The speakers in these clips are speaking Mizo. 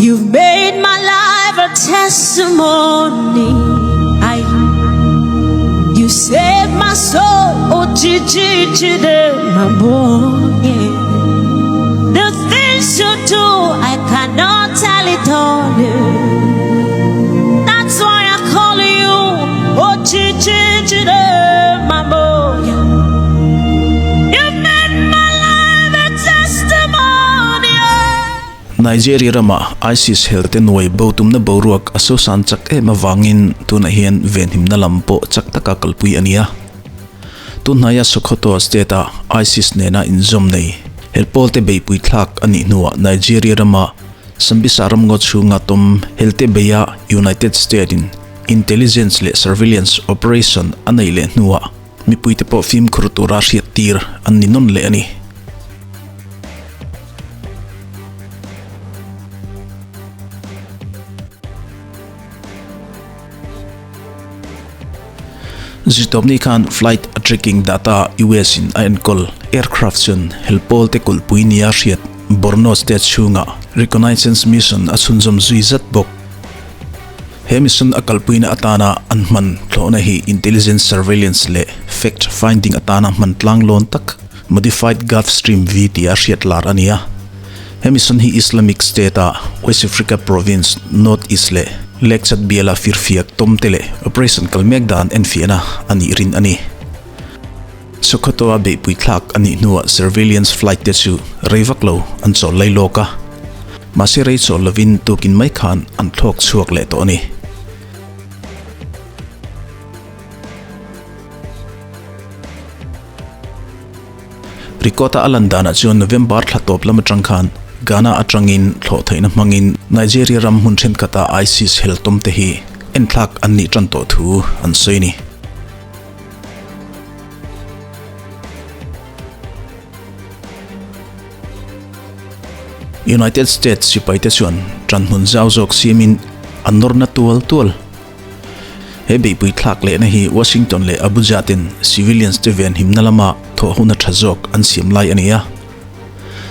You've made my life a testimony. I, you saved my soul, oh, my boy. The things you do, I cannot tell it all. That's why I call you, oh, my boy. You made my life a testimony. Nigeria rama ISIS helte nuai bo tumna boruak a sosan chak em awangin tunah hian venhimna lam pawh chak taka kalpui a ni a. Tunhnaia Sokoto state a ISIS nena inzawm nei helpawl te beihpui thlak a nih hnuah Nigeria rama Sambisa ramngaw chhunga tawm helte beia United State in intelligence leh surveillance operation a neih leh hnuah mipuite pawh fimkhur tura hriat tir an ni nawn leh a ni. Zirtawpni khan flight tracking data US in a enkawl aircraft chuan helpawl te kulhpui nia hriat Borno state chhungah reconnaissance mission a chhunzawm zui zat bawk. He mission a kalpuina atana an hman thlawhna hi intelligence surveillance leh fact finding atana hman tlanglawn tak modified Gulfstream V tia hriat lar a ni a. He mission hi Islamic State a West Africa Province, North East leh Lake Chad biala firfiak tawm te leh operation kal mek dan enfiahna a nih rin a ni. Sokoto a beihpui thlak a nih hnuah surveillance flight te chu rei vak lo an chawl lai lawk a, mahse rei chawl lovin tukin mai khan an thlawk chhuak leh tawh a ni. Record-a a lan danah chuan November thla tawp lam atang khan Ghana atangin thlawh theihna hmangin Nigeria ram hmun thenkhatah ISIS hel tawm te hi enthlak an nih tan tawh thu an sawi a ni. United States sipaite chuan tanhmun zau zawk siamin an nawrna tual tual. He beihpui thlak lehna hi Washington leh Abuja ten civilians te venhimna lama thawh huna tha zawk an siam lai a ni a.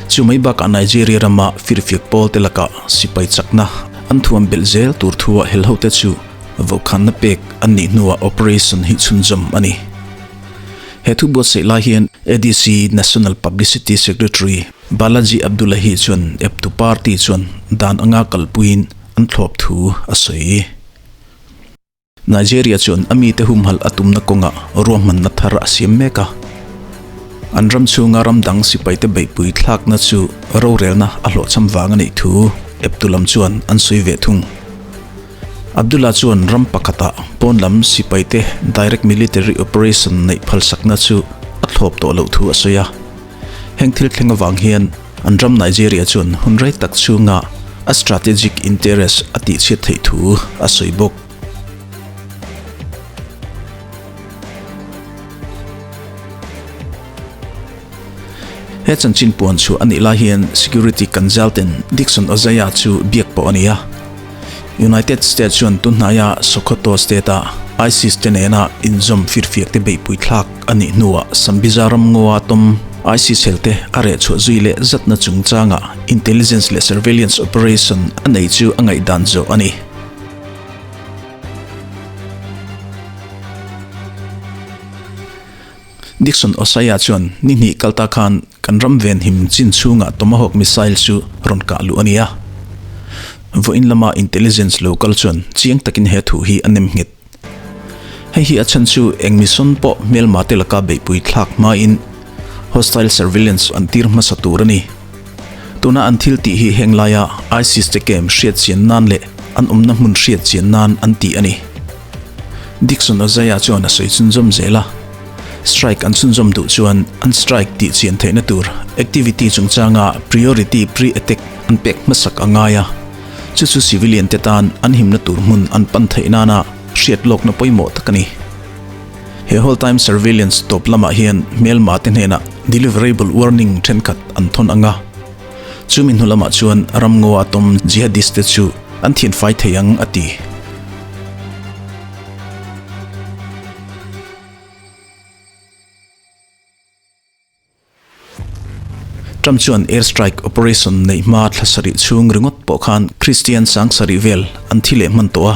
Chu mai bakah Nigeria rama firfiak pawl te lakah sipai chakna an thuam belh zel tur thua helho te chu vauhkhanna pek an nih hnuah operation hi chhunzawm a ni. He thu buatsaih lai hian ADC National Publicity Secretary Balaji Abdullahi chuan eptu party chuan dan anga kalpuiin an thlawp thu a sawi. Nigeria chuan a mite humhalh a tumna kawngah ruahmanna thar a siam mek a. An ram chhunga ram dang sipaite beihpui thlakna chu rorelna a hlawhchham vang a nih thu eptu lam chuan an sawi ve thung. Abdullah chuan ram pakhatah pawn lam sipaite direct military operation neih phalsakna chu a thlawp tawh loh thu a sawi a. Heng thil thleng avang hian an ram Nigeria chuan hun rei tak chhunga a strategic interest a tihchhiat theih thu a sawi bawk. He chanchin puan chhuah a nih lai hian security consultant Dickson Ozaya chu biak pawh a ni a. United States chuan tunhnaia Sokoto state-a ISIS te nena inzawm firfiak te beihpui thlak a nih hnuah Sambisa ramngawa tawm ISIS helte a reh chhuah zui leh zatna chungchangah intelligence leh surveillance operation a nei chu a ngaihdan zawh a ni. Dickson Osaya chuan ni hnih kalta khan kan ram venhim chin chhungah Tomahawk missile chu rawn kah luh a ni a. Vawiin lama intelligence lo kal chuan chiang takin he thu hi a nem nghet. Hei hi a chhan chu eng mission pawh hmelma te laka beihpui thlak hmain hostile surveillance an tir hmasa tur a ni. Tuna an thil tih hi heng laia ISIS te kem hriat chian nan leh an awmna hmun hriat chian nan an ti a ni. Dickson Ozaya chuan a sawi chhunzawm zel a, Strike an chhunzawm duh chuan an strike tih chian theihna tur activity chungchanga priority pre-attack an pek hmasak a ngai a, chu chu civilian te tan an himna tur hmun an pan theih nana hriat lawkna pawimawh tak a ni. He whole time surveillance tawp lamah hian hmelma te hnenah deliverable warning thenkhat an thawn ang a, chumi hnu lamah chuan ramngaw a tawm jihadist te chu an thianfai thei ang a ti. Trump chuan air strike operation neih hma thla sarih chhung ringawt pawh khan Kristian sang sarih vel an thi leh hman tawh a.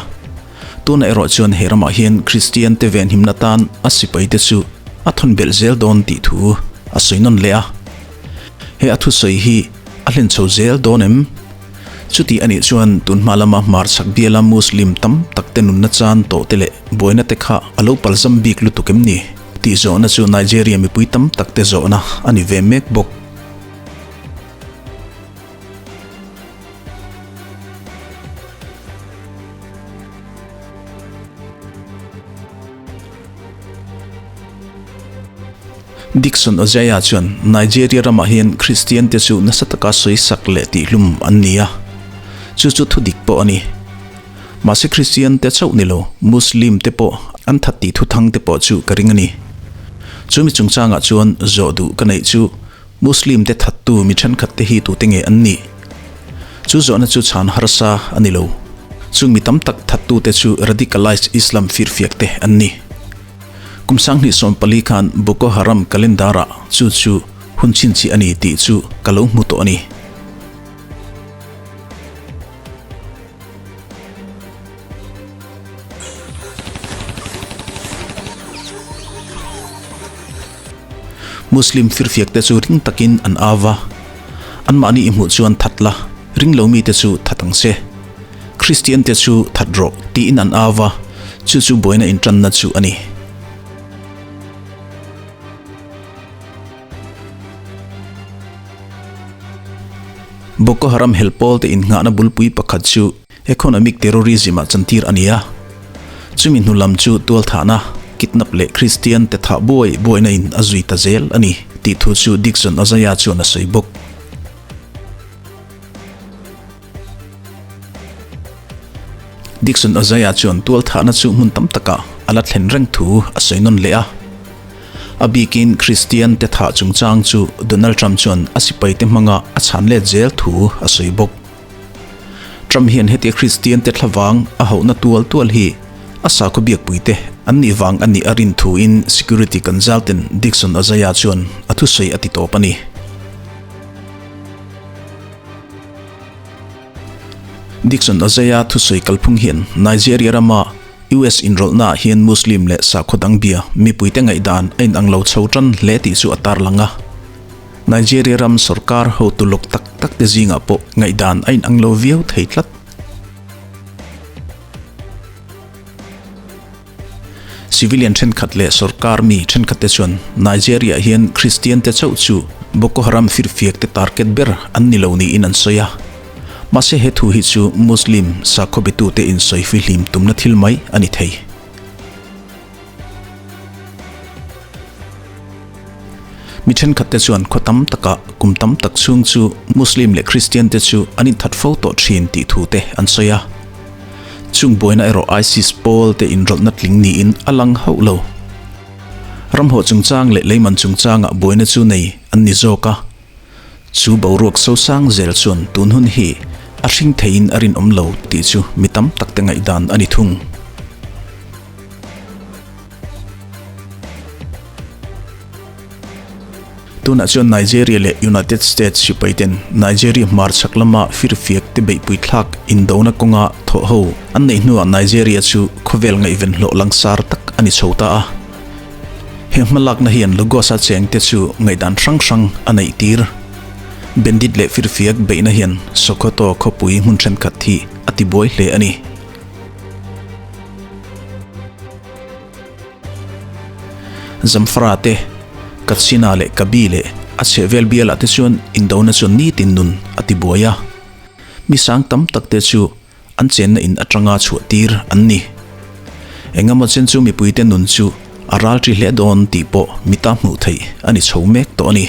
Tunah erawh chuan he ramah hian Kristian te venhimna tan a sipai te chu a thawn belh zel dawn tih thu a sawi nawn leh a. He a thusawi hi a hlen chho zel dawn em? Chuti a nih chuan tunhma lama hmarchhak biala Muslim tam tak te nunna chan tawh te leh buaina te kha a lo palzam bik lutuk em ni? Tih zawhna chu Nigeria mipui tam tak te zawhna a ni ve mek bawk. Dickson Ojaya chuan Nigeria ramah hian Kristian te chu nasa taka sawisak leh tihhlum an ni a, chu chu thudik pawh a ni. Mahse Kristian te chauh ni lo, Muslim te pawh an that tih thuthang te pawh chu ka ring a ni. Chu mi chungchangah chuan zawh duh ka neih chu Muslim te thattu mi thenkhat te hi tute nge an nih? Chu zawhna chu chhan harsa a ni lo. Chung mi tam tak thattute chu radicalized Islam firfiak te an ni. Kum 2014 khan Boko Haram calendar-ah chu chu hun chhinchhi a ni tih chu ka lo hmu tawh a ni. Muslim firfiak te chu ring takin an au va, anmahni i hmuh chuan that la, ring lo mite chu that ang che. Kristian te chu that rawh tiin an au va, chu chu buaina intanna chu a ni. Boko Haram helpawl te innghahna bulpui pakhat chu Economic terrorism ah chantir a ni a, chumi hnu lam chu tualthahna, kidnap leh Kristian te thah buai buaina in a zui ta zel a ni tih thu chu Dickson Azaya chuan a sawi bawk. Dickson Azaya chuan tualthahna chu hmun tam takah a la thlen reng thu a sawi nawn leh a, a bikin Kristian te thah chungchang chu Donald Trump chuan a sipaite hmanga a chhan let zel thu a sawi bawk. Trump hian hetia Kristian te thlavang a hauhna tual tual hi a sakhaw biakpuite an nih vang a nih a rin thuin security consultant Dickson Azaya chuan a thusawi a ti tawp a ni. Dickson Azaya thusawi kalphung hian Nigeria rama US inrawlhnaah hian Muslim leh sakhaw dang bia mipuite ngaihdan a inang lo chho tan hle tih chu a tarlang a. Nigeria ram sorkar hotu lawk tak tak te zingah pawh ngaihdan a inang lo viau thei tlat. Civilian thenkhat leh sorkar mi thenkhat te chuan Nigeria hian Kristian te chauh chu Boko Haram firfiak te target ber an ni lo niin an sawi a. Mahse he thu hi chu Muslim sakhaw betute insawi fihlim tumna thil mai a ni thei. Mi thenkhatte chuan khaw tam takah kum tam tak chhung chu Muslim leh Kristian te chu an inthat fo tawh thin tih thu te an sawi a. Chung buaina erawh ISIS pawl te inrawlhna tling niin a lang hauh lo. Ramhawh chungchang leh leiman chungchangah buaina chu nei an ni zawk a. Chu boruak sosang zel chuan tun hun hi a hring theiin a rinawm lo tih chu mi tam tak te ngaihdan a ni thung. Tunah chuan Nigeria leh United States sipaiten Nigeria hmarchhak lama firfiak te beihpui thlak indona kawnga thawh ho an neih hnuah Nigeria chu khawvel ngaihven hlawh langsar tak a ni chho ta a. He hmalakna hian Lagos-a chengte chu ngaihdan hrang hrang a neih tir. Bandit leh firfiak beihna hian Sokoto khawpui hmun thenkhat hi a tibuai hle a ni. Zamfara te, Katsina leh Kabi leh a chhehvel bialah te chuan indona chuan nitin nun a ti buai a. Mi sang tam tak te chu an chenna in atanga chhuah tir an ni. Engemaw chen chu mipuite nun chu a ral ṭi hle dawn tih pawh mita hmuh theih a ni chho mek tawh a ni.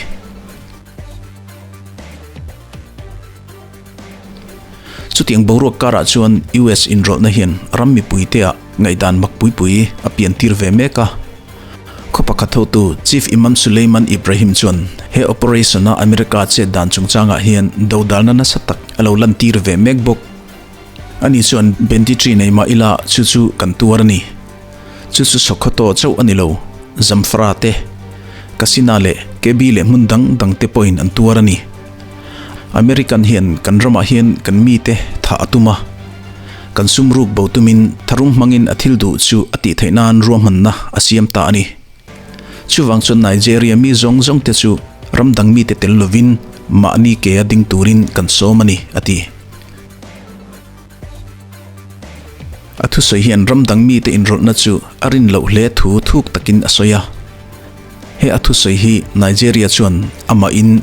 Chutiang boruak karah chuan US inrawlhna hian ram mipuiteah ngaihdan mak pui pui a pian tir ve mek a. Khaw pakhat hotu Chief Imam Suleiman Ibrahim chuan he operation-a America chet dan chungchangah hian dodalna nasa tak a lo lantir ve mek bawk. Ani chuan banditry nei mah ila chu chu kan tuar a ni. Chu chu Sokoto chauh a ni lo, Zamfara te, Katsina leh Kebbi leh hmun dang dang te pawhin an tuar a ni. American hian kan ramah hian kan mite thah a tum a, kan sum ruk bo tumin tharum hmangin a thil duh chu a tih theih nan ruahmanna a siam ta a ni. Chuvang chuan Nigeria mi zawng zawng te chu ram dang mite tel lovin mahni ke a ding turin kan sawm a ni, a ti. A thusawi hian ram dang mite inrawlhna chu a rin loh hle thu thuk takin a sawi a. He a thusawi hi Nigeria chuan amahin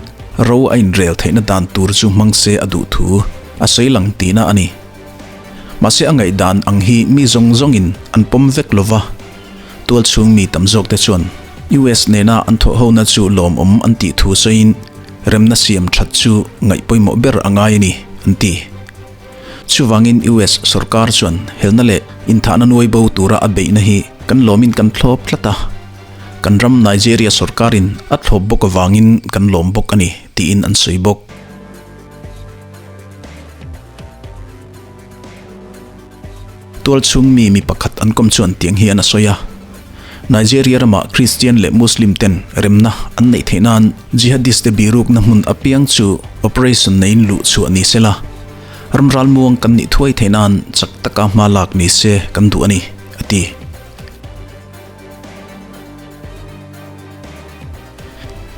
ro a inrel theihna dan tur chu hmang se a duh thu a sawi lang tihna a ni. Mahse a ngaihdan ang hi mi zawng zawngin an pawm vek lo va, tualchhung mi tam zawkte chuan US nena an thawhhona chu lawmawm an tih thu sawiin remna siam that chu ngaih pawimawh ber a ngai a ni, an ti. Chuvangin US sorkar chuan helna leh inthahna nuai bo tura a beihna hi kan lawmin kan thlawp tlat a, kan ram Nigeria sorkarin a thlawp bawk avangin kan lawm bawk a ni, tiin an sawi bawk. Tualchhung mi mi pakhat an kawm chuan tiang hian a sawi a, Nigeria ramah Kristian leh Muslim ten remna an neih theih nan Jihadist te birukna hmun apiang chu operation neiin luh chhuah ni se la, ram ralmuang kan nih thuai theih nan chak taka hma lak ni se kan duh a ni, a ti.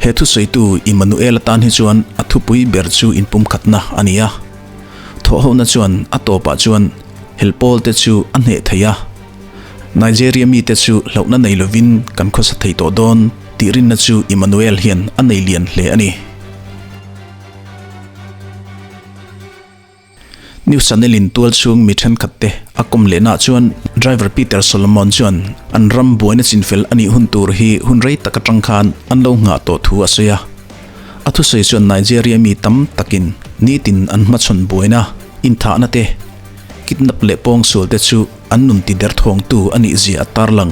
He thusawitu Immanuel atan hi chuan a thupui ber chu inpumkhatna a ni a. Thawhhona chuan a tawpah chuan helpawl te chu a hneh thei a. Nigeria mite chu hlauhna nei lovin kan khawsa thei tawh dawn tih rinna chu Immanuel hian a nei lian hle a ni. News Channel in tual chhung mi thenkhat te a kawm lehna ah chuan driver Peter Solomon chuan an ram buaina chinfel a nih hun tur hi hun rei tak atang khan an lo nghah tawh thu a sawi a. A thusawi chuan Nigeria mi tam takin nitin an hmachhawn buaina, inthahna te, kidnap leh pawngsual te chu an nun ti derthawngtu a nih zia a tarlang.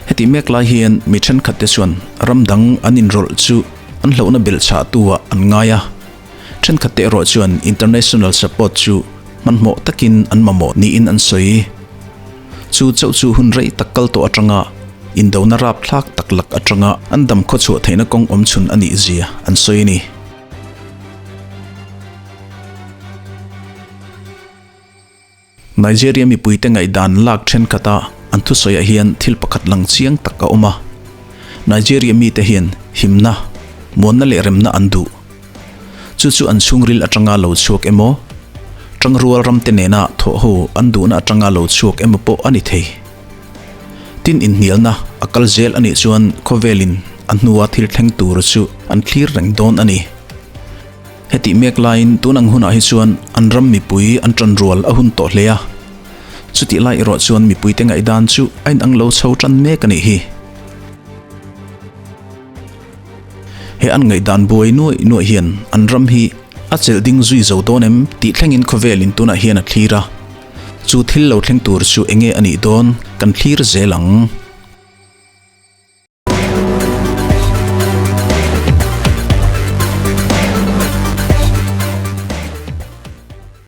Heti mek lai hian mi thenkhat te chuan ram dang an inrawlh chu an hlauhna belh chhahtu ah an ngai a, thenkhat te erawh chuan international support chu hmanhmawh takin an mamawh niin an sawi. Chu chauh chu hun rei tak kal tawh atanga indona rapthlak tak lak atanga an dam khawchhuah theihna kawng awm chhun a nih zia an sawi a ni. Nigeria mipuite ngaihdan lak thenkhatah an thusawiah hian thil pakhat lang chiang tak a awm a. Nigeria mite hian himna, muanna leh remna an duh. Chu chu an chhungril atanga lo chhuak emaw, tangrual ramte nena thawhho an duhna atanga lo chhuak emaw pawh a ni thei. Tin inhnialna a kal zel a nih chuan khawvelin a hnua thil thleng tur chu an thlir reng dawn a ni. Hetih mek laiin tun ang hunah hi chuan an ram mipui an tan rual a hun tawh hle a, chutih lai erawh chuan mipuite ngaihdan chu a inang lo chho tan mek a nih hi. He an ngaihdan buai nuaih nuaih hian an ram hi a chelh ding zui zo dawn em tih thlengin khawvelin tunah hian a thlir a, chu thil lo thleng tur chu enge a nih dawn kan thlir zel ang.